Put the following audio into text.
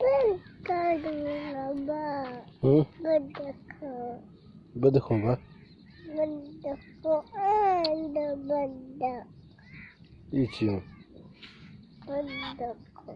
پل کاڈو بابا۔ ہوں؟ بدکو۔ بدکو با۔ بدکو، آنڈ بدک۔ ای چی ہوں؟ بدکو۔